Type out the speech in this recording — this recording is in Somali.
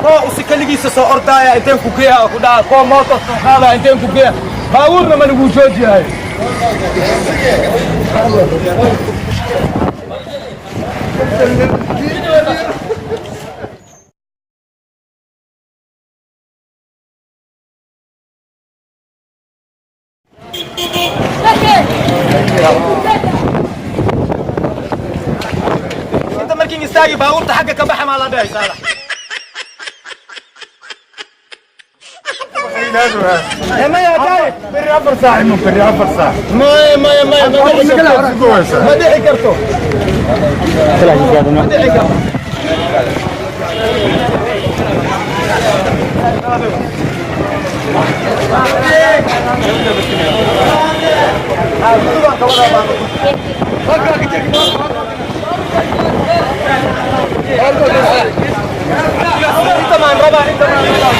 Koo usi kaligiisa soo ordaaya, inteen ku geeya ku dhaha, koo mooto soo qaadaya, inteen ku geeya, baabuurna ma lagu joojiyahay. Inta markiin istaagi, baabuurta xagga ka baxa maa la dhahay, Saalax? Maya taay. Beri 4 saac iman, beri 4 saac. Maya, maya, maya, ma dhici karto, ma dhici karto, ma dhici karto. Inta maan rabaa, inta maan rabaa.